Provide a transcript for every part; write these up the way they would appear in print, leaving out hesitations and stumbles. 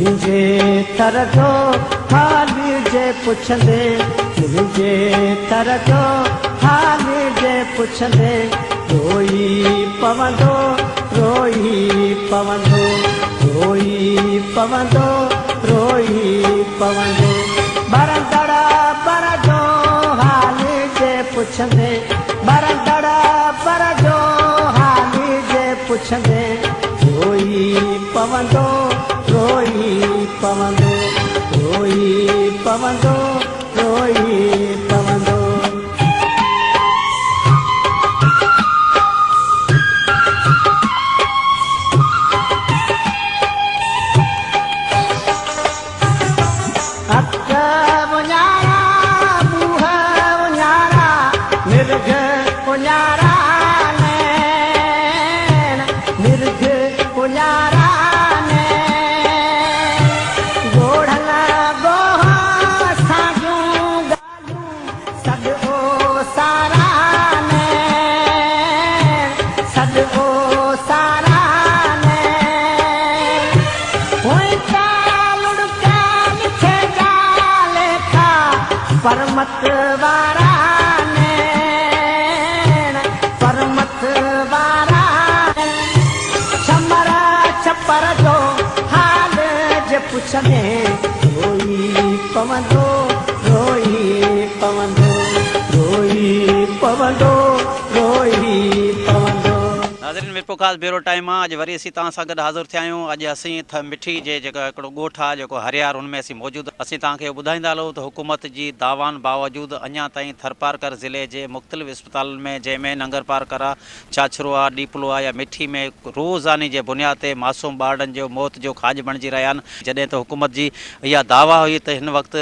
منهنجي تر جو حال جي پڇندي، منهنجي تر جو حال جي پڇندي، روئي پوندو، روئي پوندو، روئي پوندو، روئي پوندو. ٻرندڙ بر جو حال جي پڇندي، ٻرندڙ بر جو حال جي پڇندي، روئي پوندو، روئي پوندو، روئي پوندو، روئي پوندو. اک اڃارا، منهن اڃارا، نرگهه اڃارا نيڻ، نرگهه اڃارا نيڻ. ڳوڙهن ڳوهه سانگيون ڳالهيون، سڏ او سارا نيڻ، سڏ او سارا نيڻ. هونئن ته لڙڪا لکي جا ليکا، پر مت وارا نيڻ، پر مت وارا نيڻ. ڇمر ڇپر جو حال جي پڇندين، روئي پوندو، روئي پوندو، روئي پوندو، روئي پوندو. ناظرين ميرپورخاص بيورو ٽائيم مان اڄ وري اسين توهان سان گڏ حاضر ٿيا آهيون اڄ اسين ٿ مٺي جي جيڪو هڪڙو ڳوٺ آهي جيڪو هريار ان ۾ اسين موجود اسين توهان کي اهو ٻڌائيندا هلون ته حڪومت جي دعوائن باوجود اڃا تائين ٿرپارڪر ضلعي جي مختلف اسپتالن ۾ جنهن ۾ ننگرپارڪر آهي ڇاڇرو آهي ڏيپلو آهي يا مٺي ۾ روزاني جي بنياد تي معصوم ٻارڙن جو موت جو کاڄ بڻجي رهيا آهن جڏهن ته حڪومت جي اها دعويٰ هئي ته هن وقت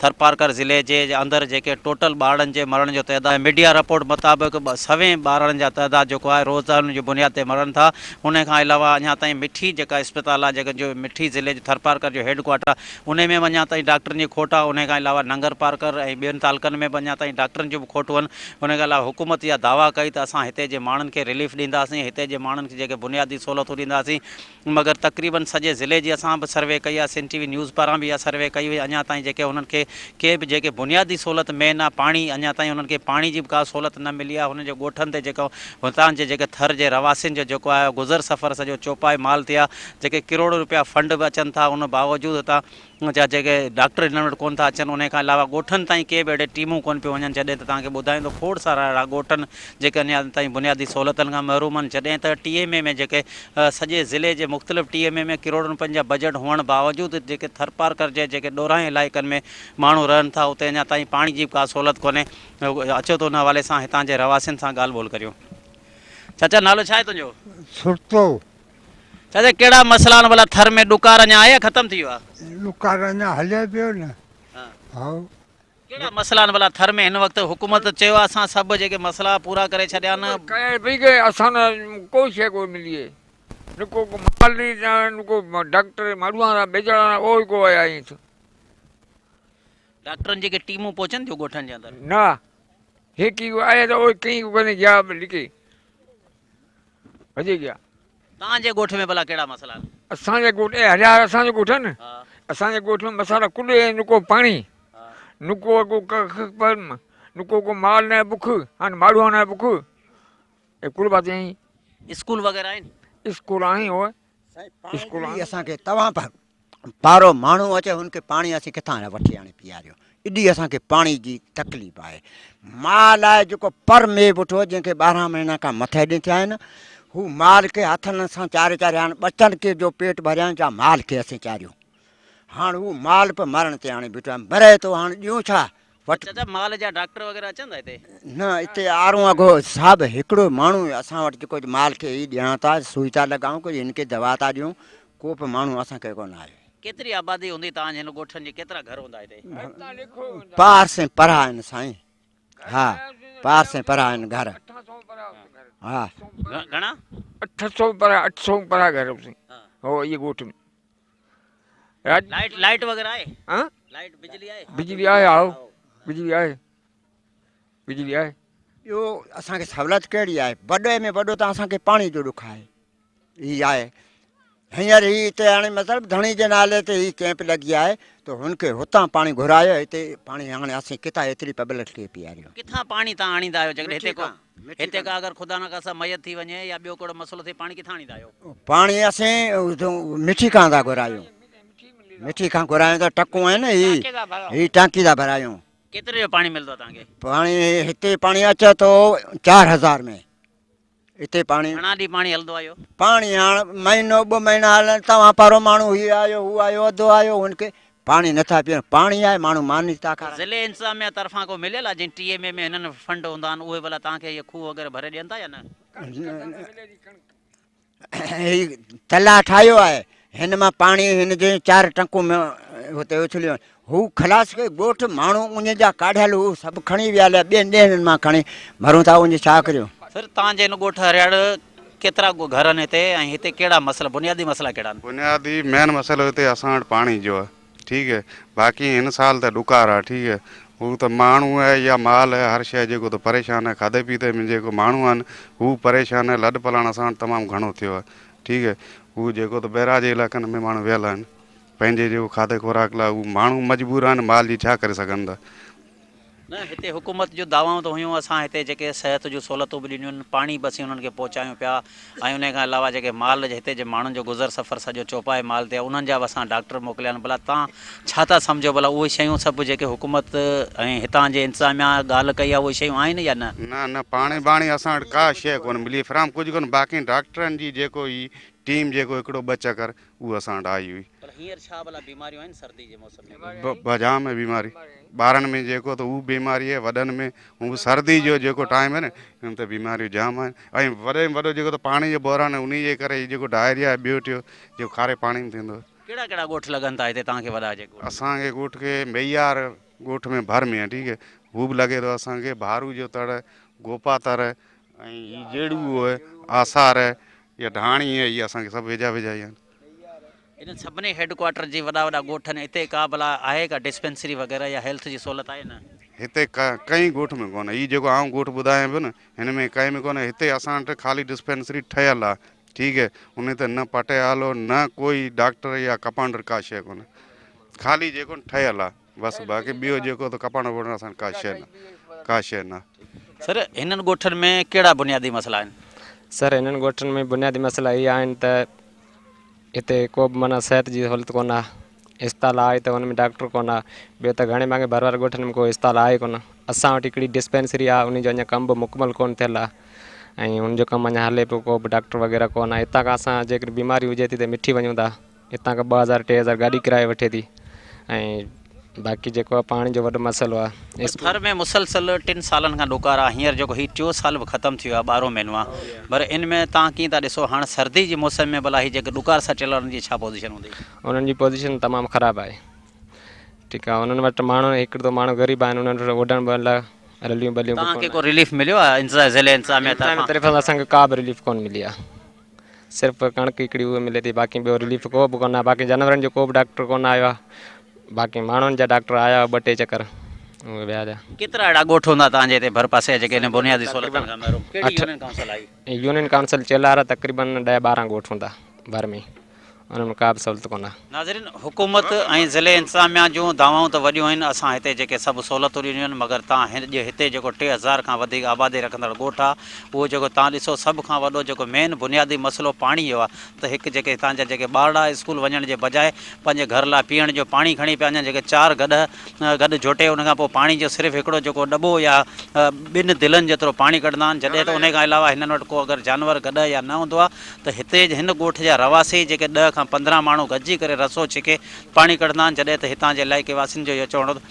ٿرپارڪر ضلعي جي اندر جيڪي ٽوٽل ٻارڙن جي مرڻ جو تعداد ميڊيا رپورٽ مطابق سوين ٻارڙن جا تعداد جيڪو آهي روزاني جي بنياد تي مرن ٿا انهي کان علاوه اڃا تائين مٺي جيڪا اسپتال آهي جيڪا جو مٺي ضلعي جو ٿرپارڪر جو هيڊ ڪوارٽر آهي انهي ۾ به اڃا تائين ڊاڪٽرن جي کوٽ آهي انهي کان علاوه ننگرپارڪر ۽ ٻين تعلقن ۾ به اڃا تائين ڊاڪٽرن جون به کوٽون آهن انهي کان علاوه حڪومت اها دعويٰ ڪئي ته اسان هتي جي ماڻهن کي رليف ڏينداسين هتي جي ماڻهن کي جيڪي بنيادي سهولتون ڏينداسين مگر تقريبن سڄي ضلعي جي اسان به سروي ڪئي آهي سنڌ ٽي وي نيوز پاران به اها سروي ڪئي وئي اڃا تائين جيڪي انهن کي ڪي به جيڪي بنيادي سهولت مين آهي پاڻي اڃا تائين انهن کي پاڻي جي به ڪا سهولت نه ملي آهي انهن جي ڳوٺن تي جيڪو هتان جي جيڪي ٿر جي رهواسين جو جيڪو آهي گذر سفر سڄو چوپائي مال تي آهي جيڪي ڪروڙ روپيا فنڊ به اچن ٿا ان باوجود هتان جا جيڪي ڊاڪٽر هنن وٽ ڪونه ٿا اچن انهي کان علاوه ڳوٺن تائين ڪي به اهڙي ٽيمون ڪونه پيون وڃن جڏهن ته توهان کي ٻڌايون ته کوڙ سارا اهڙا ڳوٺ آهن جيڪي اڃا تائين بنيادي سهولتن کان محروم آهن جڏهن ته ٽي ايم اي ۾ جيڪي سڄي ضلعي جي مختلف ٽي ايم اي ۾ ڪروڙن روپين جا بجيٽ هئڻ باوجود جيڪي ٿرپارڪر جي جيڪي ڏورانهين علائقن ۾ ماڻهو رهن ٿا اتي اڃا تائين پاڻي جي به ڪا سهولت ڪونهي اچو ته ان حوالي سان هتان جي رهواسين سان ڳالهه ٻولهه ڪريون چاچا نالو ڇا آهي تنهنجو؟ سرتو. چاچا ڪهڙا مسئلا آهن ڀلا ٿر ۾ ڏڪار اڃا آهي يا ختم ٿي ويو آهي؟ ڏڪار اڃا هلي پيو نه. هائو. ڪهڙا مسئلا آهن ڀلا ٿر ۾ هن وقت حڪومت چيو آهي اسان سڀ جيڪي مسئلا پورا ڪري ڇڏيا آهن. ڪير پئي ڪي اسان نه ڪو شيء ڪو ملي نڪو ڪو مال ڏي نڪو ڊاڪٽر ماڙهو آ بيجڙا او ئي ڪو آيا آهين. ڊاڪٽرن جيڪي ٽيمون پهچن ٿيون ڳوٺن جي اندر. نه هيڪي ڪو آيا ته او ڪئين ڪو ڪني گيا لڪي ڀڄي گيا. توهان جي ڳوٺ ۾ ڀلا ڪهڙا مسئلا آهن؟ اسان جي ڳوٺ اي هريار اسان جو ڳوٺ آهي نه اسان جي ڳوٺ ۾ مسئلا ڪڏي آهن نڪو پاڻي نڪو ڪو ڪک پر نڪو ڪو مال نه بک هان ماڙهو نه بک اي ڪل بات آهن. اسڪول وغيره آهن؟ اسڪول آهن هو سائين اسڪول پاڻي اسان کي توهان پارو ماڻهو اچي هن کي پاڻي اسين ڪٿان وٺي آڻي پياريو ايڏي اسان کي پاڻي جي تڪليف آهي مال آهي جيڪو پر مي بٺو جنهن کي 12 مهينا کان مٿي ڏينهن ٿيا آهن هو مال کي هٿن سان چاري چاري هاڻ ٻچن کي جو پيٽ ڀريان جا مال کي اسين چاريون هاڻ هو مال به مرڻ تي آڻي بيٺو آهي مري ٿو هاڻ ڏيون ڇا وٽ. چاچا مال جا ڊاڪٽر وغيره اچن ٿا هتي؟ نه اتي آرون اگهو صاحب هڪڙو ماڻهو اسان وٽ جيڪو مال کي هي ڏيان ٿا سوئي ٿا لڳائون ڪجهه هن کي دوا ٿا ڏيون ڪو به ماڻهو اسان کي ڪونه آيو. ڪيتري آبادي هوندي توهان جي هن ڳوٺن جي ڪيترا گهر هوندا هتي؟ پار سين پرها آهن سائين ها پار سين پرها آهن گهر ها. گهڻا؟ 800 پرها 800 پرها گهر هو اي ڳوٺ ۾. لائيٽ لائيٽ وغيره آهي؟ ها لائيٽ بجلي آهي؟ بجلي آهي ها بجلي آهي بجلي آهي. ٻيو اسان کي سهولت ڪهڙي آهي وڏي ۾ وڏو ته اسان کي پاڻي جو ڏک آهي هي آهي. هينئر هي هتي هاڻي مطلب ڌڻي جي نالي تي هي ڪئمپ لڳي آهي ته هن کي هتان پاڻي گهرايو هتي پاڻي هاڻي اسين ڪٿان ايتري پبلڪ کي پياريون. ڪٿان پاڻي تان آڻيندا آهيو جيڪڏهن هتي ڪو هتي ڪا اگر خدا نخواسته ميت ٿي وڃي يا ٻيو ڪهڙو مسئلو ٿئي پاڻي ڪٿان آڻيندا آهيو؟ پاڻي اسين مٺي کان ٿا گهرايون مٺي کان گهرايون ته ٽڪون آهن هي هي ٽانڪي ٿا ڀرايون. ڪيتري جو پاڻي ملندو آهي توهان کي؟ پاڻي هتي پاڻي اچي ٿو 4000 ۾. اتي پاڻي. گهڻا ڏينهن پاڻي هلندو آيو؟ پاڻي هاڻ مهينو ٻه مهينا هلن توهان پارو ماڻهو هي آيو هو آيو اڌو آيو هن کي پاڻي نٿا پيئن پاڻي آهي ماڻهو ماني ٿا کارائن. ضلعي انتظاميا طرفان ڪو مليل آهي جنهن ٽي ايم اي ۾ هنن فنڊ هوندا آهن اهي ڀلا توهان کي اهي کوهه وغيره ڀري ڏين ٿا يا نه؟ هي تلاء ٺاهيو آهي هن مان پاڻي هن جي چار ٽنڪون ۾ هتي اڇليون هو خلاص ڪئي ڳوٺ ماڻهو اڃ جا ڪاڍيل هو سڀ کڻي ويا هليا ٻين ڏينهن مان کڻي مرون ٿا اڃ ڇا ڪريون. سر توهان جي هن ڳوٺ هرياڙ ڪيترا گهر آهن هتي ۽ هتي ڪهڙا مسئلا بنيادي مسئلا ڪهڙا آهن؟ بنيادي مين مسئلو هتي اسان وٽ پاڻي جو آهي ٺيڪ هي باقي هن سال ته ڏڪار آ ٺيڪ هي هو ته ماڻهو آهي يا مال آهي هر شيء جيڪو ته پريشان آهي کاڌي پيتي ۾ جيڪو ماڻهو آهن هو پريشان آهي لڏ پلاڻ اسان وٽ تمام گهڻو ٿيو آهي ٺيڪ هي هو جيڪو ته بئراج جي علائقن ۾ ماڻهو ويل آهن پنهنجي جيڪو کاڌي خوراڪ لاء هو ماڻهو مجبور آهن مال جي ڇا ڪري سگهن ٿا. نه هتي حڪومت جون دعوائون ته هيون اسان هتي جيڪي صحت جون سهولتون به ڏنيون آهن پاڻي به اسين انهن کي پهچايون پيا ۽ انهي کان علاوه جيڪي مال هتي جي ماڻهن جو گذر سفر سڄو چوپائي مال تي آهي انهن جا به اسان ڊاڪٽر موڪليا آهن ڀلا تان ڇا ٿا سمجهو ڀلا اهي شيون سڀ جيڪي حڪومت ۽ هتان جي انتظاميا ڳالهه ڪئي آهي اهي شيون آهن يا نه؟ نه نه پاڻي باڻي اسان وٽ ڪا شيء ڪونه ملي فراهم ڪجهه ڪونه باقي ڊاڪٽرن جي جيڪو هي ٽيم جيڪو هڪڙو ٻه چڪر اهو اسان وٽ آئي هئي. پر هينئر ڇا ڀلا بيماريون آهن سردي جي موسم ۾؟ به جام آهي بيماري ٻارن ۾ جيڪو ته هو بيماري آهي وڏن ۾ هو به سردي جو جيڪو ٽائيم آهي نه ان ته بيماريون جام آهن ۽ وڏي ۾ وڏو جيڪو ته پاڻي جو بحران آهي انهي جي ڪري هي جيڪو ڊائريا آهي ٻيو ٽيو جيڪو کاري پاڻي ۾ ٿيندو آهي. ڪهڙا ڪهڙا ڳوٺ لڳن ٿا هتي توهان کي وڏا جيڪي ڳوٺ؟ اسان کي ڳوٺ کي ميهار ڳوٺ ۾ ڀر ۾ آهي ٺيڪ آهي هو به لڳي ٿو اسان کي ڀارو جو تڙ گوپا تر ۽ هي جيڙو آهي آثار يا ڍاڻي آهي هي اسان کي سڀ ويجها ويجها ئي آهن. انهن سڀني هيڊ ڪوارٽر جي وڏا وڏا ڳوٺ آهن اتي ڪا ڀلا آهي ڪا ڊسپينسري وغيره يا هيلٿ جي سهولت آهي نه؟ هتي ڪنهن ڳوٺ ۾ ڪونهي هي جيڪو آئون ڳوٺ ٻڌايان پيو نه هن ۾ ڪنهن ۾ ڪونهي هتي اسان وٽ خالي ڊسپينسري ٺهيل آهي ٺيڪ هي ان تي نه پٽيالو نه ڪوئي ڊاڪٽر يا ڪپانڊر ڪا شيء ڪونهي خالي جيڪو ٺهيل آهي بس باقي ٻيو جيڪو ته ڪپانڊر وپانڊر اسان وٽ ڪا شيء نه ڪا شيء نه. سر هنن ڳوٺن ۾ ڪهڙا بنيادي مسئلا آهن؟ سر هنن ڳوٺن ۾ بنيادي مسئلا اهي آهن ته هتي ڪو به معنيٰ صحت جي سهولت ڪونه آهي اسپتال آهي ته ان ۾ ڊاڪٽر ڪونه آهي ٻيو ته گهڻي ڀاڱي ڀر واري ڳوٺن ۾ ڪو اسپتال آهي ڪونه اسان وٽ هڪڙي ڊسپينسري آهي ان جو اڃا ڪم به مڪمل ڪونه ٿيل آهي ۽ ان جو ڪم اڃا هلي پيو ڪو به ڊاڪٽر وغيره ڪونه آهي هتان کان اسان جيڪڏهن بيماري هجي ٿي ته مٺي وڃون ٿا هتان کان 2000 3000 گاڏي ڪرايو وٺي ٿي ۽ باقي جيڪو آهي پاڻي جو وڏو مسئلو آهي. پر ٿر ۾ مسلسل ٽن سالن کان ڏڪار آهي هينئر جيڪو هي ٽيون سال به ختم ٿي ويو آهي ٻارهون مهينو آهي پر ان ۾ توهان ڪيئن ٿا ڏسو هاڻ سردي جي موسم ۾ ڀلا هي جيڪي ڏڪار سٽيل آهن انهن جي ڇا پوزيشن هوندي؟ انهن جي پوزيشن تمام خراب آهي ٺيڪ آهي انهن وٽ ماڻهو هڪ ته ماڻهو غريب آهن انهن وٽ اوڍڻ به لاء رليون ٻليون به توهان کي ڪونه ڪو رليف مليو آهي ضلعي انتظاميه طرفان؟ انتظاميه طرفان اسان کي ڪا به رليف ڪونه ملي آهي. صرف ڪڻڪ هڪڙي اهي ملي ٿي باقي ٻيو رليف ڪو به ڪونه آهي باقي جانورن جو ڪو به ڊاڪٽر ڪونه آيو آهي باقي ماڻهن جا ڊاڪٽر آيا ٻه ٽي چڪر اهي ويا هليا. ڪيترا اهڙا ڳوٺ هوندا توهان جي هتي ڀرپاسي جا جيڪي انهن بنيادي سهولتن کان محروم ڪهڙي يونين ڪائونسل آئي؟ يونين ڪائونسل چيلهار تقريبن ڏهه 12 ڳوٺ هوندا ڀر ۾ انهن ۾ ڪا به سهولت ڪونه آهي. ناظرين حڪومت ۽ ضلعي انتظاميا جون دعوائون ته وڏيون آهن اسان هتي جيڪي سڀ سهولتون ڏنيون آهن مگر تان هن جي هتي جيڪو 3000 کان وڌيڪ آبادي رکندڙ ڳوٺ آهي اهو جيڪو تان ڏسو سڀ کان وڏو جيڪو مين بنيادي مسئلو پاڻي جو آهي ته هڪ جيڪي هتان جا جيڪي ٻارڙا اسڪول وڃڻ جي بجاء پنهنجي گهر لاء پيئڻ جو پاڻي کڻي پيا وڃن جيڪي چار گڏهه گڏ جوٽي ان کان پوء پاڻي جو صرف هڪڙو جيڪو ڏٻو يا ٻن دلن جيترو پاڻي ڪڍندا آهن جڏهن ته انهي کان علاوه هنن وٽ ڪو اگر جانور گڏهه يا نه هوندو آهي ته هتي هن ڳوٺ جا رهواسي جيڪي 10 کان 15 ماڻهو گڏجي ڪري رسو ڇڪي پاڻي ڪڍندا آهن جڏهن ته هتان جي علائقي واسين جو اهو چوڻ هو ته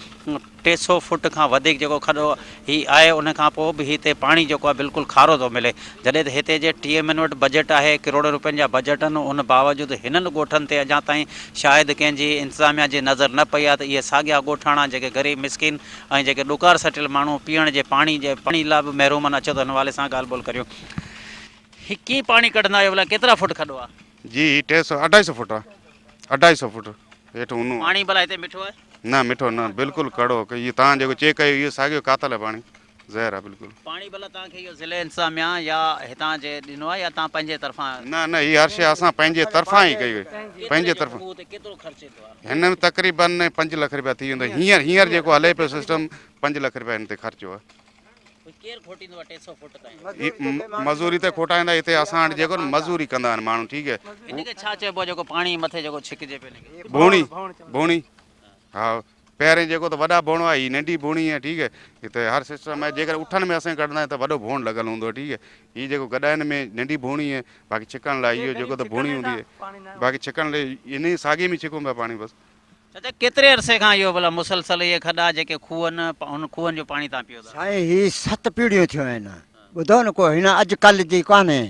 300 فوٽ کان وڌيڪ جيڪو کڏو هي آهي ان کان پوء به هتي پاڻي جيڪو آهي بلڪل کارو ٿو ملي جڏهن ته هتي جي ٽي ايم اين وٽ بجيٽ آهي ڪروڙين روپين جا بجيٽ آهن ان باوجود هنن ڳوٺن تي اڃا تائين شايد ڪنهن جي انتظاميا جي نظر نه پئي آهي ته اهي ساڳيا ڳوٺاڻا جيڪي غريب مسڪين ۽ جيڪي ڏڪار سٽيل ماڻهو پيئڻ جي پاڻي جي پاڻي لاء به محروم آهن اچو ته هن حوالي سان ڳالهه ٻولهه ڪريون. هي ڪيئن پاڻي ڪڍندا آهيو ڀلا ڪيترا فوٽ کڏو آ؟ جي هي ٽي سو اڍائي سو فوٽ آ اڍائي سو فوٽ هيٺ اونهو آ. پاڻي ڀلا هتي مٺو آهي؟ نه مٺو نه بلڪل ڪڙو هي توهان جيڪو چيڪ ڪيو اهو ساڳيو ڪاتل آهي پاڻي. زهر آ بلڪل. پاڻي ڀلا توهان کي اهو ضلعي انتظاميا يا هتان جي ڏنو آهي يا توهان پنهنجي طرفان؟ نه نه هي هر شيء اسان پنهنجي طرفان ئي ڪئي هئي پنهنجي طرفان. کوهه تي ڪيترو خرچ ايندو آهي؟ هن ۾ تقريبن 5 لک رپيا ٿي ويندو هينئر هينئر جيڪو هلي پيو سسٽم 5 لک رپيا هن تي خرچ آهي. ڪير کوٽيندو آهي 300 فوٽ تائين؟ هي مزوري تي کوٽائيندا هتي اسان وٽ جيڪو مزوري ڪندا آهن ماڻهو ٺيڪ آهي. هن کي ڇا چئبو آهي جيڪو پاڻي مٿي جيڪو ڇڪجي پيو هن کي؟ ڀوڻي ڀوڻي ها پهرين جيڪو ته وڏا ڀوڻ هئا هي ننڍي ڀوڻي آهي ٺيڪ آهي هتي هر سسٽم آهي جيڪڏهن اٺن ۾ اسين ڪڍندا آهيون ته وڏو ڀوڻ لڳل هوندو آهي ٺيڪ آهي هي جيڪو گڏهن ۾ ننڍي ڀوڻي آهي باقي ڇڪڻ لاء اهو جيڪو ته ڀوڻي هوندي آهي باقي ڇڪڻ لاء انهي ساڳي ۾ ڇڪون پيا پاڻي بس. چاچا ڪيتري عرصي کان اهو ڀلا مسلسل اهي کڏا جيڪي کوهن انهن کوهن جو پاڻي تان پيو ٿا. سائين هي ست پيڙهيون ٿيون آهن ٻڌو نه ڪو هن اڄ ڪلهه جي ڪانهي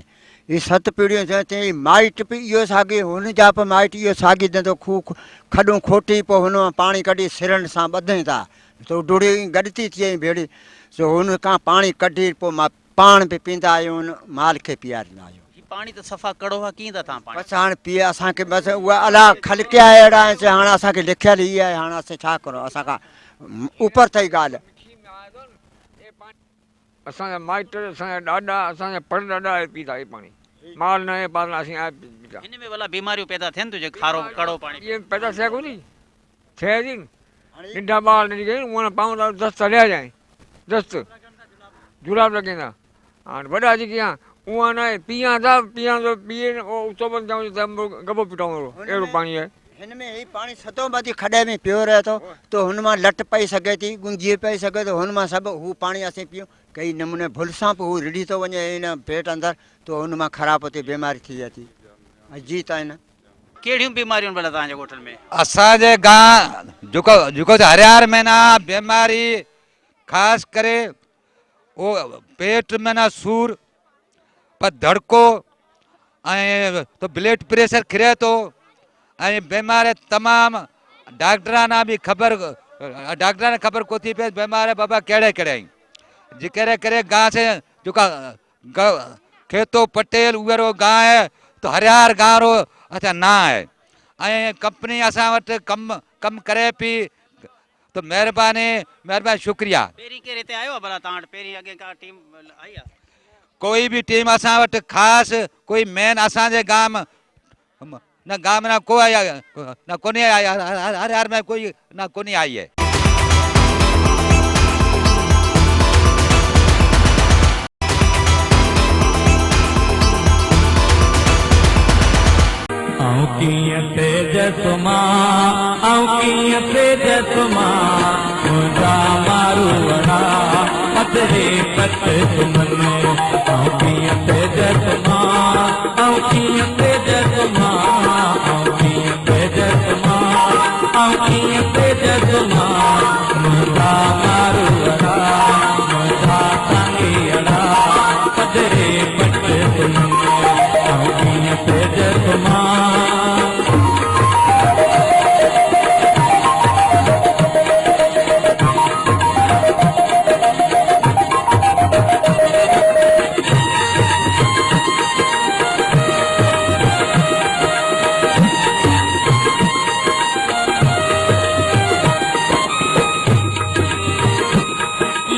هي ست پيڙهيون ٿيون تي مائٽ به اهو ساڳي هن جا به مائٽ اهو ساڳي ڌنڌو کوهه کڏون کوٽي پوء هن مان پاڻي ڪڍي سرن سان ٻڌين ٿا ته ڊوڙي گڏ ٿي ٿئي ڀيڙي سو هن کان پاڻي ڪڍي پوء مان پاڻ به پيندا آهيون مال کي پياريندا آهيون. هي پاڻي ته صفا ڪڙو آهي ڪيئن ٿا توهان پاڻي. بس هاڻ پيئي اسان کي بس اها الله خلقيا اهڙا آهن سي هاڻ اسان کي لکيل هي آهي هاڻ اسين ڇا ڪرون اسان کان اوپر ٿئي ڳالهه. اسان جا مائٽ، اسان جا ڏاڏا، اسان جا پڙ ڏاڏا اهي پيتا اهي پاڻي. مال نه اهي پاڻ اسين آهي پيتا. هن ۾ ڀلا بيماريون پيدا ٿين ٿيون جيڪي کارو ڪڙو پاڻي پيئن. پيدا ٿيا ڪونهي ٿئي ٿي ننڍا ٻار جيڪي آهن اهي پاڻ ته دست هليا جائين دست جوراب لڳين ٿا هاڻ وڏا جيڪي آهن اها نه پيئان ٿا پيئان ٿو پيئي اتو بند ٿيا ته گبو پيٽائون اهڙو پاڻي آهي. هن ۾ هي پاڻي ستو ٻڌي کڏي ۾ پيو رهي ٿو ته هن مان لٽ پئي سگهي ٿي، گنگي پئي سگهي ٿو، هن مان سڀ هو پاڻي اسين پيئون، ڪئي نموني ڀل سان به هو رڙهي ٿو وڃي هن پيٽ اندر ته هن مان خراب ٿي بيماري ٿي ٿي ۽ جيت آهن. ڪهڙيون بيماريون آهن ڀلا توهان جي ڳوٺن ۾؟ اسان جي گانء جيڪو جيڪو هريار ۾ نه بيماري خاص ڪري او پيٽ ۾ نه سور پر ڌڙڪو ۽ تو بليڊ پريشر کري ٿو ۽ بيمار تمام ڊاڪٽرانا به خبر ڊاڪٽرانا خبر کو ٿي پئي بيمار بابا ڪهڙي ڪهڙي آهن جي ڪري ڪري گاهه سي جيڪا کيتو پٽيل اهو گاهه آهي ته هريار گاهه رو اچا نه آهي ۽ ڪمپني اسان وٽ ڪم ڪم ڪري پي ته مهرباني مهرباني شڪريا. پهرين ڪير هتي آيو آ ڀلا توهان وٽ پهرين اڳين ڪا ٽيم آئي آ. ڪوئي به ٽيم اسان وٽ خاص ڪوئي مين اسان جي گام نه گام نه ڪو آيا نه ڪوني آيا هر هر ۾ ڪوئي نه ڪوني آئي هي. آئون ڪيئن پيجس مان، آئون ڪيئن پيجس مان، منهنجا ماروئڙا پڌري پٽ سمهن. آئون ڪيئن پيجس مان، آئون ڪيئن پيجس مان، آئون ڪيئن پيجس مان، آئون ڪيئن پيجس مان، منهنجا ماروئڙا، منهنجا سانگيئڙا پڌري پٽ سمهن. آئون ڪيئن پيجس مان.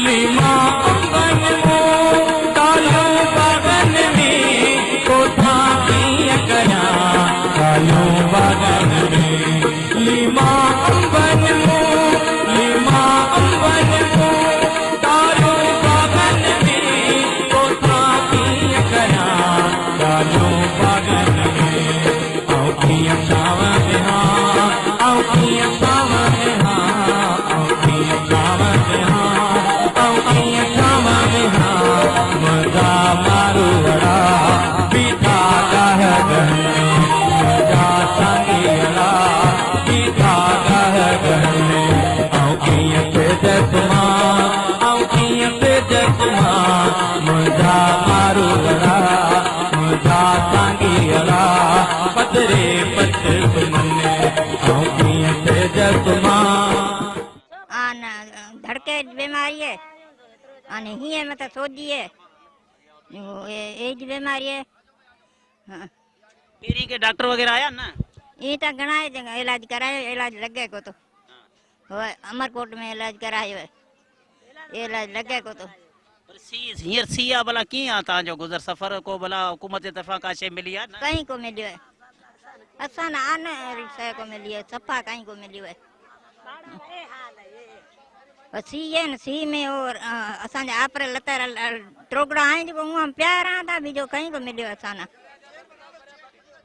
ليما انبن مون ڳالهيون باغن ۾، ڪوٺان ڪيئن ڪريان ڳالهيون باغن ۾. ليما انبن مون، ليما انبن مون، ڳالهيون باغن ۾، ڪوٺان ڪيئن ڪريان ڳالهيون باغن ۾. آئون ڪيئن ڇانو ويهان، آئون ڪيئن ڇانو ويهان، آئون ڪيئن ڇانو ويهان، آئون ڪيئن ڇانو ويهان، منهنجا ماروئڙا بيٺا گاهه گهن ۾، منهنجا سانگيئڙا بيٺا گاهه گهن ۾. آئون ڪيئن پيجس مان، آئون ڪيئن پيجس مان، منهنجا ماروئڙا، منهنجا سانگيئڙا پڌري پٽ سمهن. آئون ڪيئن پيجس مان. آن ڌڙڪي جي بيماري آهي آن هيئن مت سوجي آهي اي جي بيماري آهي. پهرين ڪي ڊاڪٽر وغيره آيا نه؟ ائين ته گهڻا علاج ڪرايو علاج لڳي ڪو ٿو. هو امرڪوٽ ۾ علاج ڪرايو علاج لڳي ڪو ٿو. پر سي هينئر سي آ ڀلا ڪيئن آ توهان جو گذر سفر ڪو ڀلا حڪومت جي طرفان ڪا شيء ملي آ نه؟ ڪائين ڪو مليو آهي اسان نه آن شيء ڪو ملي آهي صفا ڪائين ڪو مليو آهي سي آهي نه سي ۾ او اسان جا آپر لتر ٽوڪڙا آهن جيڪو اونئن پيا رهن ٿا ٻيجو ڪائين ڪو مليو اسان نه.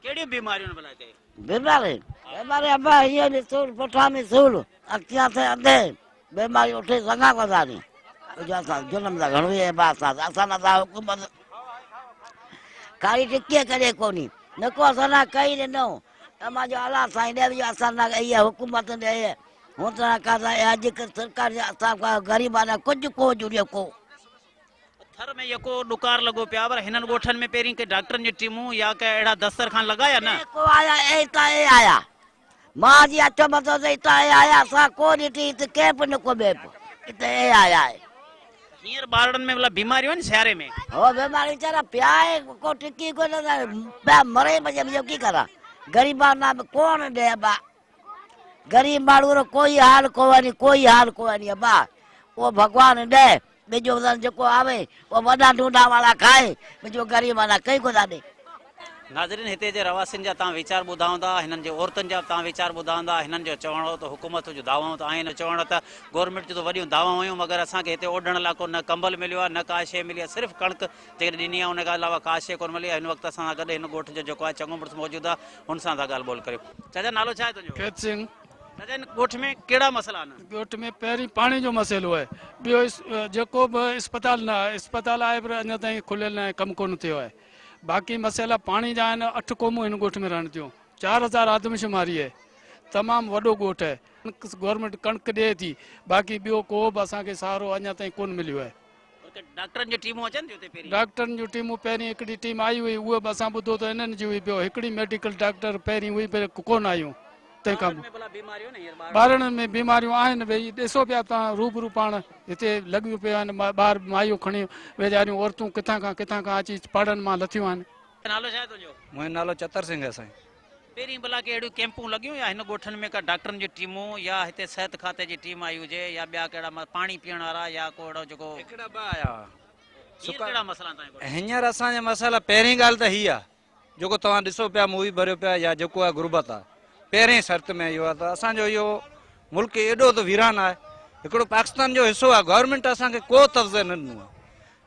ڪهڙيون بيماريون آهن ڀلا هتي؟ بيماري بيماري ابا هيئن به سور پٺا ۾ سور اکيان ٿي انڌي بيماري اٺي سگهان ڪو ٿا ني جو اسان ظلم ته گهڻو ئي احساس آ اسان نه ٿا حڪومت ڪاري ٽڪي ڪڏي ڪوني نه ڪو اسان نه ڪئي ڏنو اما جو الله سائين ڏي جو اسان نه اي حڪومت ڏي هون ته کا اڄ سرڪار اسان غريب آ ڪجهه ڪو جڙيو ڪو ٿر ۾ يڪو ڏڪار لڳو پيو آهي پر هنن ڳوٺن ۾ پهرين ڪي ڊاڪٽرن جون ٽيمون يا ڪي اهڙا دسترخوان لڳا يا نه؟ ڪو آيا اي هتان اي آيا مان جي اچو متو ته هتان اي آيا اسان ڪو ڏٺي هت ڪنهن به نڪو ٻئي به هت اي آيا اي. هينئر ٻارڙن ۾ ڀلا بيماريون آهن سياري ۾؟ هو بيماري ويچارا پيا آهي ڪو ٽڪي ڪو نه پيا مري پيا ٻيو ڪي ڪران غريبان نا به ڪون ڏي ابا غريب ماڻهو رو ڪوئي حال ڪونهي ڪوئي حال ڪونهي ابا اهو ڀڳوان ڏي ٻجو وزن جيڪو آوي اهو وڏا ڍونڍا وارا کائي ٻجو غريب وارا ڪئي ڪو ٿا ڏي. ناظرين هتي جي رهواسين جا توهان ويچار ٻڌا هوندا هنن جي عورتن جا به توهان ويچار ٻڌا هوندا هنن جو چوڻ هو ته حڪومت جون دعوائون ته آهن چوڻ ته گورنمينٽ جون ته وڏيون دعوائون هيون مگر اسان کي هتي اوڍڻ لاء ڪو نه ڪمبل مليو آهي نه ڪا شيء ملي آهي صرف ڪڻڪ جيڪڏهن ڏني آهي ان کان علاوه ڪا شيء ڪونه ملي آهي هن وقت اسان سان گڏ هن ڳوٺ جو جيڪو آهي چڱو مڙس موجود آهي هن سان ٿا ڳالهه ٻولهه ڪريون چاچا نالو ڇا آهي تنهنجو؟ کيت سنگهه. چاچا هن ڳوٺ ۾ ڪهڙا مسئلا آهن؟ ڳوٺ ۾ پهرين پاڻي جو مسئلو آهي ٻيو جيڪو به اسپتال نه آهي اسپتال آهي پر اڃا تائين کليل نه آهي ڪم ڪونه ٿيو آهي باقي مسئلا پاڻي جا آهن اٺ قومون هن ڳوٺ ۾ رهن ٿيون 4000 آدمشماري آهي تمام وڏو ڳوٺ آهي گورنمينٽ ڪڻڪ ڏئي ٿي باقي ٻيو ڪو به اسان کي سهارو اڃا تائين ڪونه مليو آهي. ڊاڪٽرن جون ٽيمون اچن ٿيون اتي پهرين؟ ڊاڪٽرن جون ٽيمون پهرين هڪڙي ٽيم آئي هئي اهو به اسان ٻڌو ته انهن جي هئي ٻيو هڪڙي ميڊيڪل ڊاڪٽر پهرين هئي پر ڪونه آيون تنهن کان پوء ٻارڙن ۾ بيماريون آهن ويهي ڏسو پيا توهان روبرو پاڻ هتي لڳيون پيون آهن ٻار مايون کڻي ويچاريون عورتون ڪٿان کان ڪٿان کان اچي پاڙن مان لٿيون آهن. نالو ڇا آهي تنهنجو؟ منهنجو نالو چتر سنگهه آهي سائين. پهرين ڀلا ڪي اهڙيون ڪيمپون لڳيون يا هن ڳوٺن ۾ ڪا ڊاڪٽرن جون ٽيمون يا هتي صحت کاتي جي ٽيم آئي هجي يا ٻيا ڪهڙا پاڻي پيئڻ وارا يا ڪو اهڙو جيڪو. هڪڙا ٻه آيا هئا. هينئر ڪهڙا مسئلا آهن توهان جي ڳوٺ ۾؟ هينئر اسان جا مسئلا پهرين ڳالهه ته هي آهي جيڪو توهان ڏسو پيا مووي ڀريو پيا يا جيڪو آهي غربت آهي پهرين شرط ۾ اهو آهي ته اسان جو اهو ملڪ ايڏو ته ويران آهي هڪڙو پاڪستان جو حصو آهي گورنمينٽ اسان کي ڪو تفظ نه ڏنو آهي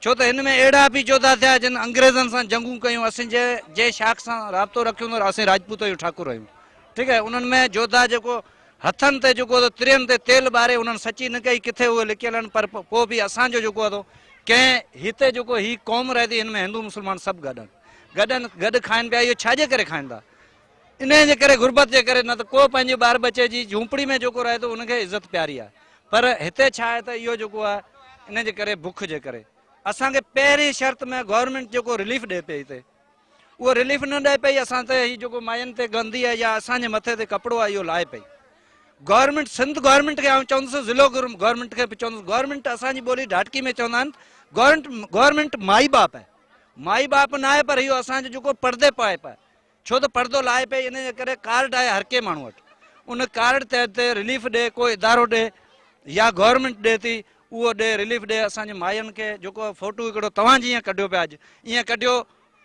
ڇو ته هن ۾ اهڙا به جوڌا ٿيا جن انگريزن سان جنگون ڪيون اسين جنهن شاخ سان رابطو رکيون ٿا اسين راجپوت آهيون ٺاڪر آهيون ٺيڪ آهي انهن ۾ جوڌا جيڪو هٿن تي جيڪو ته ترين تي تيل ٻاري انهن سچي نه ڪئي ڪٿي اهي لڪيل آهن پر پوء به اسان جو جيڪو آهي ڪنهن هتي جيڪو هي قوم رهي ٿي هن ۾ هندو مسلمان سڀ گڏ آهن گڏ آهن گڏ کائن پيا اهو ڇا جي ڪري کائن ٿا انهيء جي ڪري غربت جي ڪري نه ته ڪو پنهنجي ٻار ٻچي جي جهونپڙي ۾ جيڪو رهي ٿو ان کي عزت پياري آهي پر هتي ڇا آهي ته اهو جيڪو آهي ان جي ڪري بک جي ڪري اسان کي پهرين شرط ۾ گورنمينٽ جيڪو رليف ڏي پئي هتي اهو رليف نه ڏئي پئي اسان تي هي جيڪو ماين تي گندي آهي يا اسان جي مٿي تي ڪپڙو آهي اهو لاهي پئي گورنمينٽ سنڌ گورنمينٽ کي آئون چوندس ضلعو گورنمينٽ کي به چوندس گورنمينٽ اسان جي ٻولي ڍاٽڪي ۾ چوندا آهن گورنمينٽ گورنمينٽ مائي باپ آهي مائي باپ نه آهي پر اهو اسان جو جيڪو پردي پائي پائي ڇو ته پردو لاهي پئي ان جي ڪري ڪارڊ آهي هر ڪنهن ماڻهو وٽ ان ڪارڊ تحت رليف ڏي ڪو ادارو ڏي يا گورنمينٽ ڏي ٿي اهو ڏي رليف ڏي اسان جي ماين کي جيڪو فوٽو هڪڙو توهان جيئن ڪڍيو پيا اڄ ائين ڪڍيو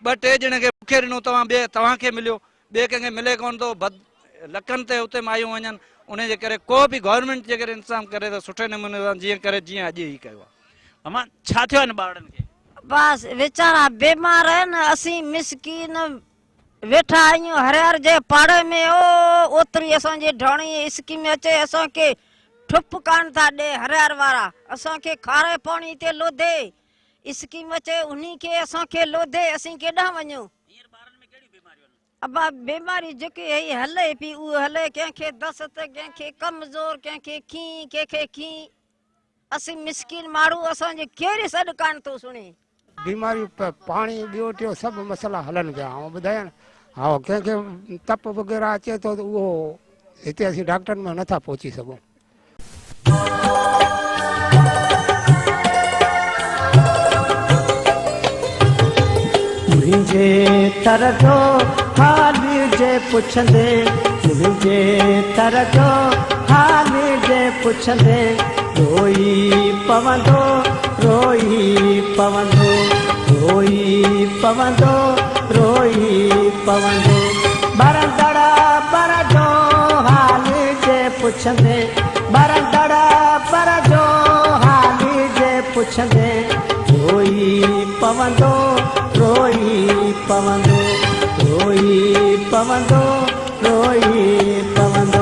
ٻه ٽي ڄڻي کي مونکي ڏنو توهان ٻئي توهان کي مليو ٻئي ڪنهن کي ملي ڪونه ٿو بد لکن تي اتي مايون وڃن ان جي ڪري ڪو به گورنمينٽ جيڪڏهن انتظام ڪري ته سٺي نموني سان جيئن ڪري جيئن اڄ هي ڪيو آهي. امان ڇا ٿيو آهي هن ٻارڙن کي؟ بس ويچارا بيمار آهن اسين مسڪين ويٺا آهيون هريار جي پاڙي ۾ او اوتري اسان جي ڍاڻي اسڪيم اچي اسان کي ٺپ ڪان ٿا ڏي هريار وارا اسان کي کاري پاڻي تي لوڌي اسڪيم اچي انهي کي اسان کي لوڌي اسين ڪيڏانهن وڃون. ابا بيماري جيڪي هي هلي پي اهو هلي ڪنهن کي دست ڪنهن کي ڪمزور ڪنهن کي کين ڪنهن کي کين. اسين مسڪين ماڻهو اسان جي ڪير سڏ ڪانه ٿو سڻي. بيماريون پاڻي ٻيو ٽيو سڀ مسئلا هلن پيا آئون ٻڌايان ها ڪنهن کي تپ وغيره اچي ٿو ته اهو هتي اسين ڊاڪٽرن ۾ نٿا پهچي سگهون. منهنجي تر جو حال جي پڇندي منهنجي تر جو حال جي پڇندي روئي پوندو روئي پوندو، روئي پوندو، روئي پوندو. ٻرندڙ بر جو حال جي پڇندي، ٻرندڙ بر جو حال جي پڇندي، روئي پوندو، روئي پوندو، روئي پوندو، روئي پوندو.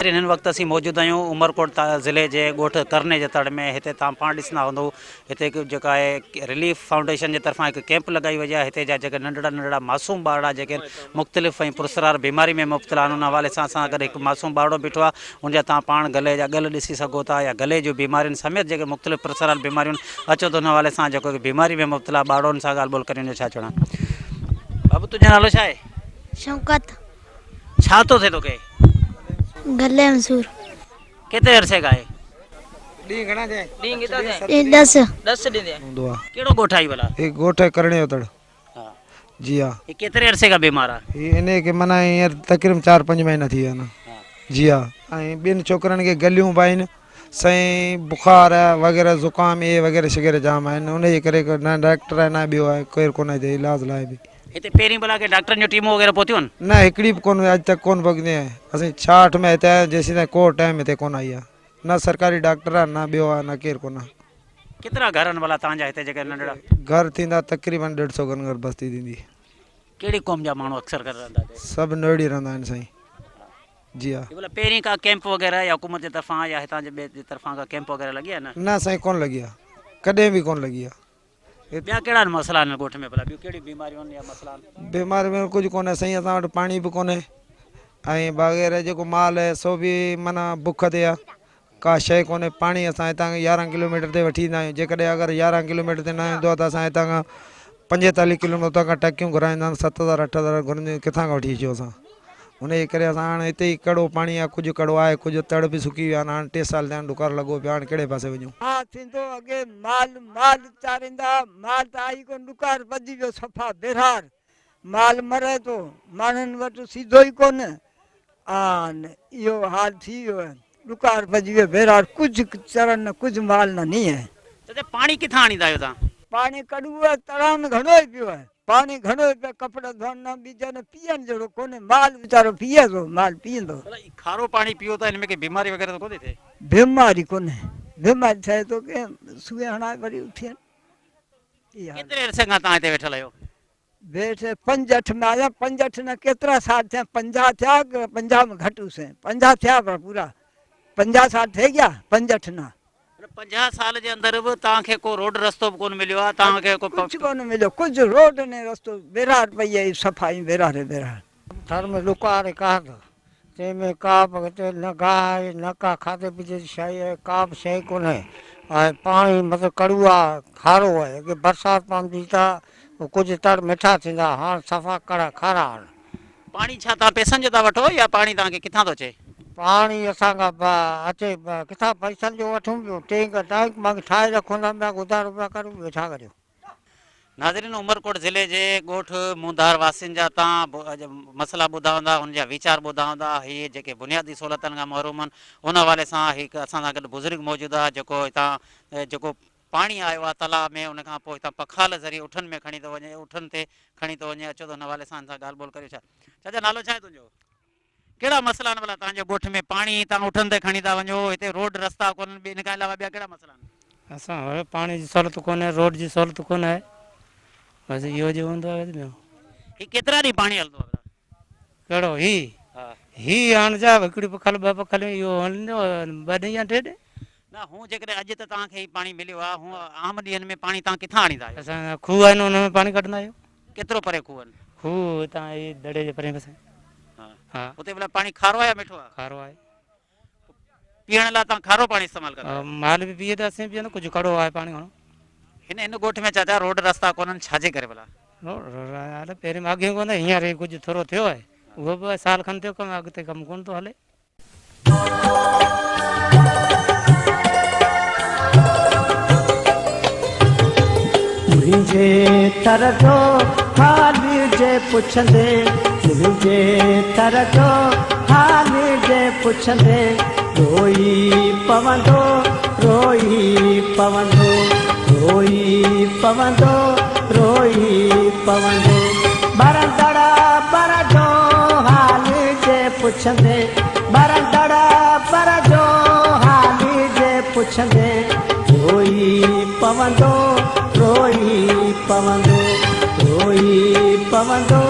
هن وقت اسين موجود آهيون عمرڪوٽ ضلعي جي ڳوٺ ڪرني جي تڙ ۾ هتي توهان پاڻ ڏسندا هوندو هتي هڪ جيڪا آهي رليف فائونڊيشن جي طرفان هڪ ڪيمپ لڳائي وئي آهي هتي جا جيڪي ننڍڙا ننڍڙا معصوم ٻارڙا جيڪي مختلف ۽ پراسرار بيماري ۾ مبتلا آهن ان حوالي سان اسان سان گڏ هڪ معصوم ٻارڙو بيٺو آهي ان جا توهان پاڻ گلي جا ڳل ڏسي سگهو ٿا يا گلي جون بيمارين سميت جيڪي مختلف پراسرار بيماريون اچو ته ان حوالي سان جيڪو هڪ بيماري ۾ مبتلا ٻارڙو ان سان ڳالهه ٻولهه ڪريون جو ڇا چوڻ آهي. بابو تنهنجو نالو ڇا آهي؟ شوڪت. ڇا ٿو ٿئي توکي؟ گلي ۾ سور. ڪيتري عرصي کان آهي؟ ڏينهن گهڻا ٿيا آهن؟ ڏينهن ڪيترا ٿيا آهن؟ ڏينهن ڏس. ڏس ڏينهن ٿيا آهن. هوندو آهي. ڪهڙو ڳوٺ آهي ڀلا؟ هي ڳوٺ آهي ڪرڻي جو تڙ. جي ها. هي ڪيتري عرصي کان بيمار آهي؟ هي انهي کي معنيٰ هينئر تقريبن چار پنج مهينا ٿي ويا آهن. جي ها. ۽ ٻن ڇوڪرن کي گليون به آهن سائين بخار وغيره زڪام اهي وغيره شغيره جام آهن انهي جي ڪري نه ڊاڪٽر آهي نه ٻيو آهي ڪير ڪونه هتي علاج لاء به. هتي پهرين ڀلا ڪي ڊاڪٽرن جون ٽيمون وغيره پهتيون آهن؟ نه هڪڙي به ڪونه اڄ تڪ ڪونه پڳندي آهي اسين 66 ۾ هتي آيا آهيون جيسين تائين ڪو ٽيم هتي ڪونه آئي آهي نه سرڪاري ڊاڪٽر آهي نه ٻيو آهي نه ڪير ڪونه آهي. ڪيترا گهر آهن ڀلا توهان جا هتي جيڪي ننڍڙا؟ گهر ٿيندا تقريبن ڏيڍ سو کن گهر بستي ٿيندي. ڪهڙي قوم جا ماڻهو اڪثر ڪري رهندا هتي؟ سڀ نوڙي رهندا آهن سائين. جي ها. هي ڀلا پهرين ڪا ڪيمپ وغيره يا حڪومت جي طرفان يا هتان جي ٻئي جي طرفان ڪا ڪيمپ وغيره لڳي آهي نه؟ نه سائين ڪونه لڳي آهي ڪڏهن به ڪونه لڳي آهي. ٻيا ڪهڙا آهن مسئلا هن ڳوٺ ۾ ڀلا ٻيون ڪهڙيون بيماريون آهن يا مسئلا آهن؟ بيماري ۾ ڪجهه ڪونهي سائين اسان وٽ پاڻي به ڪونهي ۽ بغير جيڪو مال آهي سو به معنيٰ بک تي آهي ڪا شيء ڪونهي پاڻي اسان هتان کان 11 ڪلوميٽر تي وٺي ايندا آهيون جيڪڏهن اگر 11 ڪلوميٽر تي نه ايندو آهي ته اسان هتان کان 45 ڪلوميٽر اتان کان ٽڪيون گهرائيندا آهن 7000 8000 گهرنديون ڪٿان کان وٺي اچون اسان ان جي ڪري اسان هاڻ هتي ئي ڪڙو پاڻي آهي ڪجهه ڪڙو آهي ڪجهه تڙ به سڪي ويا آهن هاڻ ٽي سال ٿيا آهن ڏڪار لڳو پيو آهي هاڻ ڪهڙي پاسي وڃون. ها ٿيندو اڳي مال مال چاريندا مال ته آئي ڪونه ڏڪار وڌي ويو صفا بيرهار مال مري ٿو ماڻهن وٽ سيڌو ئي ڪونه آن اهو حال ٿي ويو آهي ڏڪار پئجي ويو بيرهار ڪجهه چرن نه ڪجهه مال نه نينهن. چچا پاڻي ڪٿان آڻيندا آهيو توهان؟ پاڻي ڪڙو تڙان ۾ گهڻو ئي پيو آهي. پاڻي گهڻو ئي پيو ڪپڙا ڌوئڻ نه ٻيجڻ نه پيئڻ جهڙو ڪونهي مال ويچارو پيئي ٿو مال پيئندو. ڀلا هي کارو پاڻي پيئو ٿا ان ۾ ڪي بيماري وغيره ته ڪونه ٿي ٿئي؟ بيماري ڪونهي بيماري ٿئي ٿو ڪنهن سوئي هڻائي وري اٿي اها ڪيتري عرصي کان توهان هتي ويٺل آهيو؟ ويٺ پنج اٺ ۾ آيا پنج اٺ نه ڪيترا سال ٿيا 50 ٿيا 50 ۾ گهٽ هوسين 50 ٿيا پر پورا 50 سال ٿي گيا پنج اٺ نه. 50 سال جي اندر به توهان کي ڪو روڊ رستو به ڪونه مليو آهي توهان کي ڪو. ڪجهه ڪونه مليو ڪجهه روڊ نه رستو بيرار پئي آهي صفا ائين بيرار ئي بيرار. ٿر ۾ ڏڪار ڪانه ٿو تنهن ۾ ڪا به هتي نه گاهه آهي نه ڪا کاڌي پيتي جي شيء آهي ڪا به شيء ڪونهي ۽ پاڻي مطلب ڪڙو آهي کارو آهي اڳي برسات پوندي ته ڪجهه تڙ مٺا ٿيندا هاڻ صفا ڪڙا کارا آهن. پاڻي ڇا توهان پئسن جو ٿا وٺو يا پاڻي توهان کي ڪٿان ٿو اچي؟ پاڻي اسان کان اچي ڪٿان پئسن جو وٺون پيو ٽينڪ ٽانڪ مانگ ٺاهي رکون ٿا پيا گذارو پيا ڪريون ٻيو ڇا ڪريون. ناظرين عمرڪوٽ ضلعي جي ڳوٺ مونڌار واسين جا تان مسئلا ٻڌا هوندا انهن جا ويچار ٻڌا هوندا هي جيڪي بنيادي سهولتن کان محروم آهن ان حوالي سان هڪ اسان سان گڏ بزرگ موجود آهي جيڪو هتان جيڪو پاڻي آيو آهي تلاء ۾ ان کان پوء هتان پکال ذريعي اٺن ۾ کڻي ٿو وڃي اٺن تي کڻي ٿو وڃي اچو ته ان حوالي سان هن سان ڳالهه ٻولهه ڪريون ڇا چاچا نالو ڇا آهي تنهنجو؟ ڪهڙا مسئلا آهن ڀلا توهان جي ڳوٺ ۾ پاڻي توهان اٺن تي کڻي ٿا وڃو هتي روڊ رستا ڪونهن ان کان علاوه ٻيا ڪهڙا مسئلا آهن؟ اسان وٽ پاڻي جي سهولت ڪونهي روڊ جي سهولت ڪونهي بس اهو جو هوندو آهي ٻيو. هي ڪيترا ڏينهن پاڻي هلندو آهي ڀلا؟ ڪهڙو هي؟ هي هاڻ جا هڪڙي پکل ٻه پکل اهو هلندو ٻه ڏينهن يا ٽي ڏينهن. نه هون جيڪڏهن اڄ ته توهان کي هي پاڻي مليو آهي هون عام ڏينهن ۾ پاڻي توهان ڪٿان آڻيندا آهيو؟ اسان جا کوهه آهن ان ۾ پاڻي ڪڍندا آهيون. ڪيترو پري کوهه آهن؟ کوهه هتان هي دڙي جي پرين پاسي. ها. اتي ڀلا پاڻي کارو آهي يا مٺو آهي؟ کارو آهي. پيئڻ لاء توهان کارو پاڻي استعمال ڪندا آهيو؟ مال به پيئي ته اسين به پيئندا ڪجهه ڪڙو آهي پاڻي گهڻو. هن هن ڳوٺ ۾ چاچا روڊ رستا ڪونهن ڇا جي ڪري ڀلا؟ روڊ رستا پهرين ماڳهين ڪونه هينئر هي ڪجهه ٿورو ٿيو آهي اهو به سال کن ٿيو ڪم اڳتي ڪم ڪونه ٿو هلي. منهنجي ٿر جو حال جي پڇندي منهنجي ٿر جو حال جي پڇندي روئي پوندو روئي پوندو روئي پوندو روئي پوندو ٻرندڙ بر جو حال جي پڇندي ٻرندڙ بر جو حال جي پڇندي روئي پوندو روئي پوندو روئي پوندو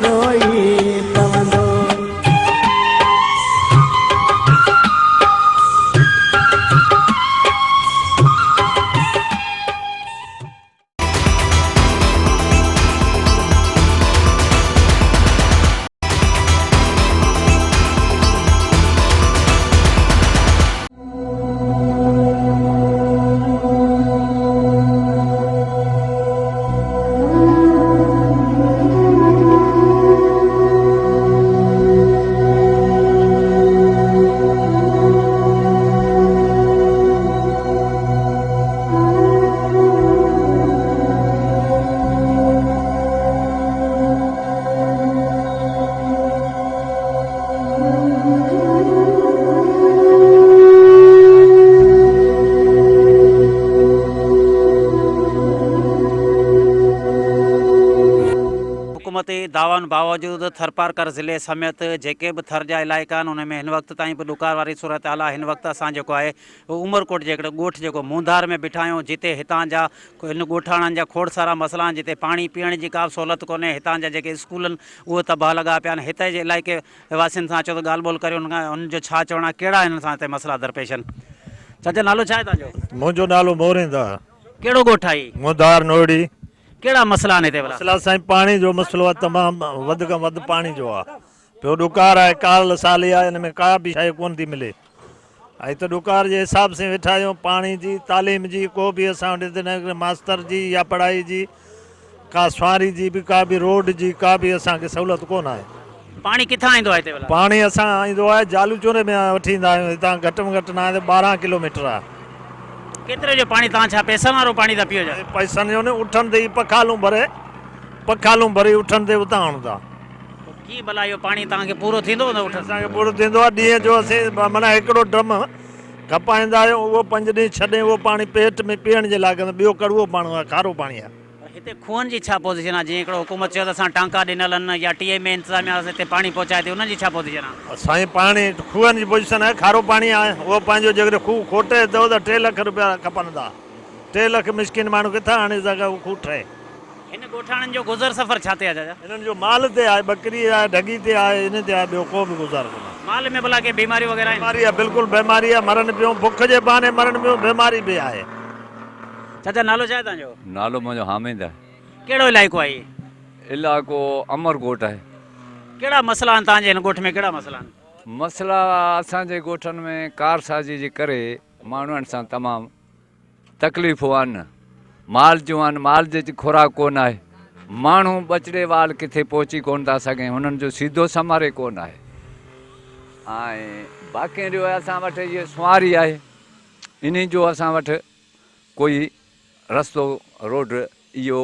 روئي پوندو. حڪومتي دعوائن باوجود ٿرپارڪر ضلعي سميت جيڪي به ٿر جا علائقا آهن انهن ۾ هن وقت تائين به ڏڪار واري صورتحال آهي هن وقت اسان جيڪو آهي عمرڪوٽ جي هڪڙي ڳوٺ جيڪو مونڌار ۾ بيٺا آهيون جتي هتان جا هن ڳوٺاڻن جا کوڙ سارا مسئلا آهن جتي پاڻي پيئڻ جي ڪا به سهولت ڪونهي هتان جا جيڪي اسڪول آهن اهي تباهه لڳا پيا آهن هتي جي علائقي واسين سان اچو ته ڳالهه ٻولهه ڪريون انهن کان انهن جو ڇا چوڻ آهي ڪهڙا هنن سان هتي مسئلا درپيش آهن چاچا نالو ڇا آهي توهان جو؟ منهنجو نالو موريند آهي. ڪهڙو ڳوٺ آهي هي؟ مونڌار نوڙي. ڪهڙا مسئلا آهن هتي ڀلا؟ مسئلا سائين پاڻي جو مسئلو آهي تمام وڌ کان وڌ پاڻي جو آهي ٻيو ڏڪار آهي ڪارل سالي آهي ان ۾ ڪا به شيء ڪونه ٿي ملي. ۽ ته ڏڪار جي حساب سين ويٺا آهيون پاڻي جي تعليم جي ڪو به اسان وٽ هتي نه ماستر جي يا پڙهائي جي ڪا سواري جي به ڪا به روڊ جي ڪا به اسان کي سهولت ڪونه آهي. پاڻي ڪٿان ايندو آهي هتي ڀلا؟ پاڻي اسان ايندو آهي جالو چوري ۾ وٺي ايندا آهيون هتان گهٽ ۾ گهٽ نه آهي ته 12 ڪلو ميٽر آهي. ڪيتري جو پاڻي توهان ڇا پئسن وارو پاڻي ٿا پيئو ڇا؟ پئسن جو نه اٺن تي ئي پکالون ڀري پکالون ڀري اٺن تي اتان آڻون ٿا. ڪي ڀلا اهو پاڻي توهان کي پورو ٿيندو هوندو اٺ؟ اسان کي پورو ٿيندو آهي ڏينهن جو اسين معنيٰ هڪڙو ڊرم کپائيندا آهيون اهو پنج ڏينهن ڇهه ڏينهن اهو پاڻي پيٽ ۾ پيئڻ جي لاء ڪندو ٻيو ڪڙوو پاڻي آهي کارو پاڻي آهي. پر هتي کوهن جي ڇا پوزيشن آهي جيئن هڪڙو حڪومت چيو ته اسان ٽانڪا ڏنل آهن يا ٽي ايم اي انتظاميا هتي پاڻي پهچائي ٿي انهن جي ڇا پوزيشن آهي؟ سائين پاڻي کوهن جي پوزيشن آهي کارو پاڻي آهي اهو پنهنجو جيڪڏهن کوهه کوٽي ٿو ته 3 لک روپيا کپن ٿا 3 لک مسڪين ماڻهو ڪٿان آڻي سگهي اهو کوهه ٺهي. هن ڳوٺاڻن جو گذر سفر ڇا تي آهي چاچا؟ هنن جو مال تي آهي، ٻڪري آهي، ڍڳي تي آهي، انهي تي آهي، ٻيو ڪو به گذارو ڪونهي. مال ۾ ڀلا ڪي بيماريون وغيره آهن؟ بيماري آهي، بلڪل بيماري آهي، مرن پيون، بک جي بهاني مرن پيون، بيماري به آهي. چاچا نالو ڇا آهي توهان جو؟ نالو منهنجو حامد آهي. ڪهڙو علائقو آهي هي؟ علائقو امرڪوٽ آهي. ڪهڙا مسئلا آهن توهان جي هن ڳوٺ ۾ ڪهڙا مسئلا آهن؟ مسئلا اسان جي ڳوٺن ۾ ڪارسازي جي ڪري ماڻهن سان تمام تڪليفون آهن، مال جون آهن، مال جي خوراڪ ڪونه آهي، ماڻهو ٻچڙي وال ڪٿي پهچي ڪونه ٿا سگهن، هنن جو سيڌو سماري ڪونه آهي ۽ باقي رهيو اسان وٽ هيء سنواري آهي، انهي جو اسان وٽ ڪوئي رستو روڊ اهو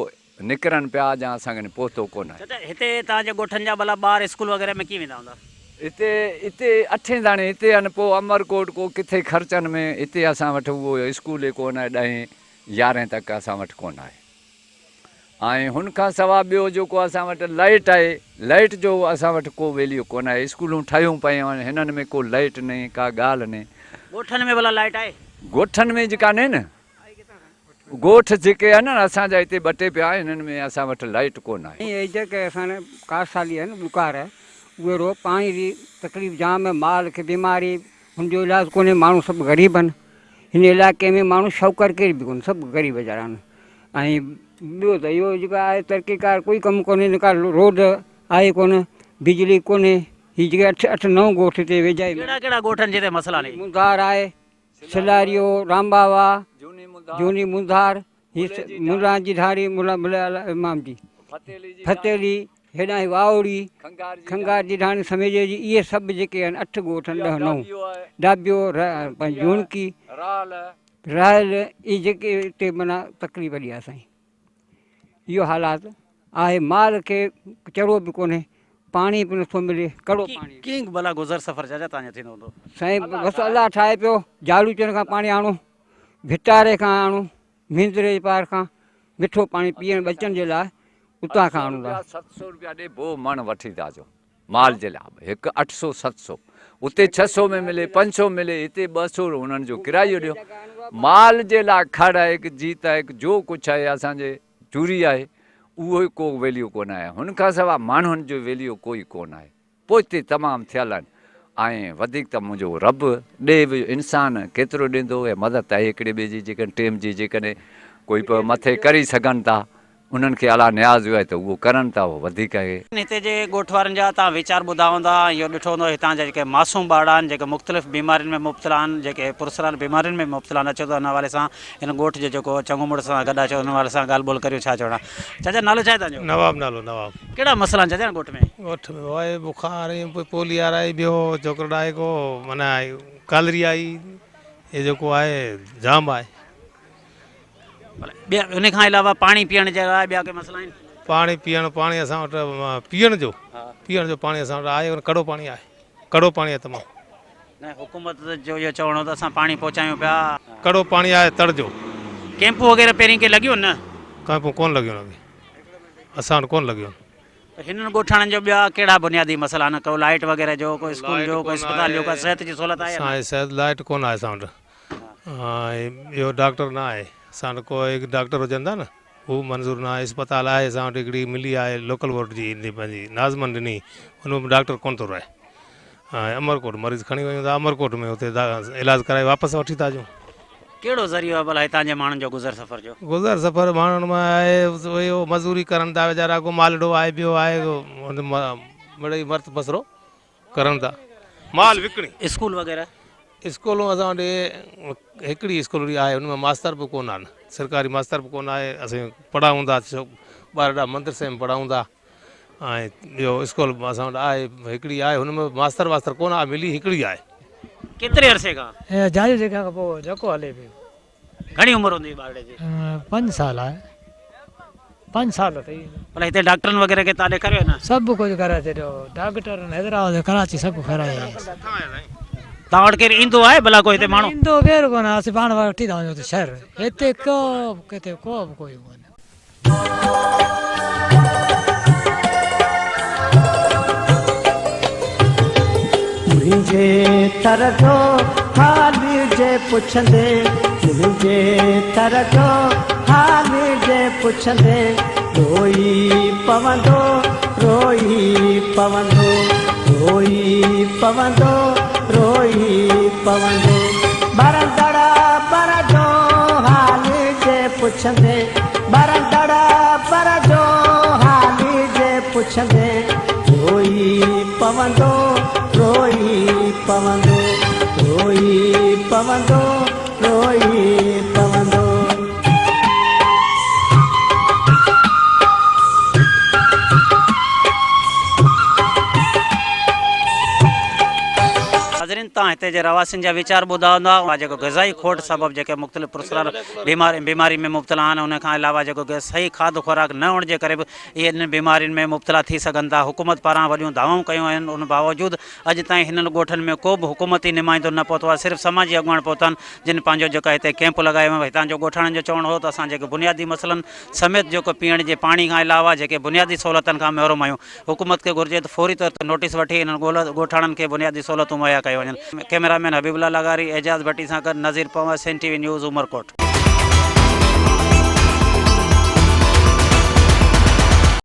نڪرن پيا جا اسان کي پهتو ڪونه آهي. چاچا هتي توهان جي ڳوٺن جا ڀلا ٻار اسڪول وغيره ۾ ڪيئن ويندا هوندا؟ هتي هتي اٺين تاڻي هتي آهن پوء امرڪوٽ ڪو ڪٿي خرچن ۾ هتي اسان وٽ اهو اسڪول ئي ڪونه آهي ڏهين يارهين تڪ اسان وٽ ڪونه آهي ۽ هن کان سوا ٻيو جيڪو اسان وٽ لائيٽ آهي لائيٽ جو اسان وٽ ڪو ويليو ڪونه آهي اسڪولون ٺهيون پيون آهن هنن ۾ ڪو لائيٽ نهي ڪا ڳالهه نهي. ڳوٺن ۾ ڀلا لائيٽ آهي؟ ڳوٺن ۾ جي ڪانهي نه. ڳوٺ جيڪي آهن نه اسان جا هتي ٻه ٽي پيا آهن انهن ۾ اسان وٽ لائيٽ ڪونه آهي. اهي جيڪي اسان ڪارسالي آهن ڏڪار اهي رو پاڻي جي تڪليف جام آهي مال کي بيماري هن جو علاج ڪونهي ماڻهو سڀ غريب آهن هن علائقي ۾ ماڻهو شوڪر ڪير به ڪونهي سڀ غريب ويچارا آهن ۽ ٻيو ته اهو جيڪو آهي ترقي ڪار ڪوئي ڪم ڪونهي نڪا روڊ آهي ڪونه بجلي ڪونهي هي جيڪي اٺ اٺ نو ڳوٺ هتي ويجها ڪهڙا ڪهڙا ڳوٺ آهن جتي مسئلا آهن. مونڌار آهي سلاريو، رامباوا، جهوني مونڌار، هي ملان جي ڍاري، ملا امام جي، فتيلي، هيڏانهن واهوڙي، کنگهار جي ڍاڻي سميجي جي، اهي سڀ جيڪي آهن اٺ ڳوٺ آهن ڏهه نو، ڊاٻيو، جهونڪي، راهل، اهي جيڪي هتي معنيٰ تڪليف وڏي آهي سائين. اهو حالات آهي مال کي چرو به ڪونهي پاڻي به نٿو ملي ڪڙو پاڻي. ڪيئن ڀلا گذر سفر چاچا توهان جو ٿيندو هوندو؟ سائين بس الله ٺاهي پيو جالوچن کان پاڻي آڻو ڀٽاري کان آڻو مينڌري جي پار کان مٺو پاڻي پيئڻ ٻچن جي لاء اتان کان آڻون ٿا. 700 روپيا ڏي بو مڻ وٺي ٿا اچو مال جي لاء هڪ 800 700 اتي 600 ۾ ملي 500 ملي هتي 200 انهن جو ڪرايو ڏيو مال جي لاء کڙ آهي هڪ جيت آهي هڪ جو ڪجهه آهي اسان جي چوري آهي اهو ئي ڪو ويليو ڪونه آهي هن کان سواء ماڻهن جو ويليو ڪوئي ڪونه آهي پوئتي تمام ٿيل آهن ۽ وڌيڪ ته منهنجو رب ڏي به انسان ڪيترو ڏيندو اها مدد آهي هڪڙي ٻئي جي جيڪڏهن ٽيم جي جيڪڏهن ڪوئي به مٿي ڪري سگهن ٿا انهن کي الله نياز جو آهي ته اهو ڪرن ٿا اهو وڌيڪ آهي. هتي جي ڳوٺ وارن جا توهان ويچار ٻڌا هوندا ۽ اهو ڏٺو هوندو هتان جا جيڪي معصوم ٻارڙا آهن جيڪي مختلف بيمارين ۾ مبتلا آهن جيڪي پرسرار بيمارين ۾ مبتلا آهن اچو ته ان حوالي سان هن ڳوٺ جو جيڪو چڱو مڙس سان گڏ اچو ان حوالي سان ڳالهه ٻولهه ڪريون ڇا چوڻا چاچا نالو ڇا آهي توهان جو؟ نواب نالو نواب. ڪهڙا مسئلا آهن چاچا هن ڳوٺ ۾؟ ڳوٺ ۾ اهي بخار ۽ پولي آرائي ٻيو ڇوڪرو آهي ڪو معنيٰ ڪالري آئي هي جيڪو آهي جام آهي. ٻيا ان کان علاوه پاڻي پيئڻ جي لاء ٻيا ڪي مسئلا آهن؟ پاڻي پيئڻ پاڻي اسان وٽ پيئڻ جو پيئڻ جو پاڻي اسان وٽ آهي ڪڙو پاڻي آهي ڪڙو پاڻي آهي تمام. نه حڪومت جو اهو چوڻ هو ته اسان پاڻي پهچايون پيا. ڪڙو پاڻي آهي تڙ جو. ڪيمپون وغيره پهرين ڪي لڳيون نه؟ ڪيمپون ڪونه لڳيون اڳي اسان وٽ ڪونه لڳيون. ته هنن ڳوٺاڻن جو ٻيا ڪهڙا بنيادي مسئلا آهن ڪو لائيٽ وغيره جو ڪو اسڪول جو ڪو اسپتال جو ڪا صحت جي سهولت آهي يا نه؟ صحت لائيٽ ڪونه آهي اسان وٽ ۽ ٻيو ڊاڪٽر نه آهي اسان وٽ ڪو هڪ ڊاڪٽر هجن ٿا نه هو منظور نه آهي اسپتال آهي اسان وٽ هڪڙي ملي آهي لوڪل بورڊ جي پنهنجي ناظمن ڏني ان ۾ به ڊاڪٽر ڪونه ٿو رهي ۽ امرڪوٽ مريض کڻي وڃون ٿا امرڪوٽ ۾ اتي علاج ڪرائي واپس وٺي ٿا اچون. ڪهڙو ذريعو آهي ڀلا هتان جي ماڻهن جو گذر سفر جو؟ گذر سفر ماڻهن مان آهي اهو مزوري ڪرن ٿا ويچارا ڪو مالڙو آهي ٻيو آهي مڙئي مرت بسرو ڪرن ٿا مال وڪڻي. اسڪول وغيره؟ اسڪولون اسان وٽ هڪڙي اسڪول آهي ان ۾ ماستر به ڪونه آهن سرڪاري ماستر به ڪونه آهي اسين پڙهائون ٿا ٻارڙا مدرسي ۾ پڙهائون ٿا ۽ ٻيو اسڪول به اسان وٽ آهي هڪڙي آهي هن ۾ ماستر واستر ڪونه آهي ملي هڪڙي آهي. ڪيتري عرصي کان؟ هي جايو جي کان پوء جيڪو هلي پيو. گهڻي عمر هوندي ٻارڙي جي؟ پنج سال آهي. پنج سال اٿئي. ڀلا هتي ڊاڪٽرن وغيره کي تان ڏيکاريو يا نه؟ سڀ ڪجهه ڪرائي ڇڏيو ڊاڪٽرن حيدرآباد ڪراچي سڀ ڪرائي آيس. تان وٽ ڪير ايندو آهي ڀلا ڪو هتي ماڻهو؟ ايندو ڪير ڪونه اسين پاڻ وٺي ٿا وڃون شهر هتي ڪو ڪٿي ڪو به ڪوئي ڪونه. منهنجي ٿر جو حال جي پڇندي منهنجي ٿر جو حال جي پڇندي روئي پوندو روئي پوندو روئي پوندو روئي پوندو ٻرندڙ بر جو حال جي پڇندي ٻرندڙ بر جو حال جي پڇندي روئي پوندو روئي پوندو روئي پوندو روئي پوندو. ناظرين تان هتي جي رهواسين جا ويچار ٻڌا هوندا جيڪو غذائي کوٽ سبب جيڪي مختلف پرسرار بيماري بيماري ۾ مبتلا آهن ان کان علاوه جيڪو صحيح کاڌ خوراڪ نه هئڻ جي ڪري به اهي انهن بيمارين ۾ مبتلا ٿي سگهن ٿا حڪومت پاران وڏيون دعوائون ڪيون آهن ان باوجود اڄ تائين هنن ڳوٺن ۾ ڪو به حڪومتي نمائندو نه پهتو آهي صرف سماجي اڳواڻ پهتا آهن جن پنهنجو جيڪا هتي ڪئمپ لڳايو آهي هتان جو ڳوٺاڻن جو چوڻ هو ته اسان جيڪي بنيادي مسئلن سميت جيڪو پيئڻ جي پاڻي کان علاوه جيڪي بنيادي سهولتن کان محروم آهيون حڪومت کي گهرجي ته فوري طور تي نوٽيس وٺي انهن ڳوٺاڻن کي بنيادي سهولتون مهيا ڪيون وڃن. ڪئميرا مين حبيب الله لغاري، اعجاز ڀٽي سان گڏ Nazir Panhwar, Sindh T V news, Umerkot.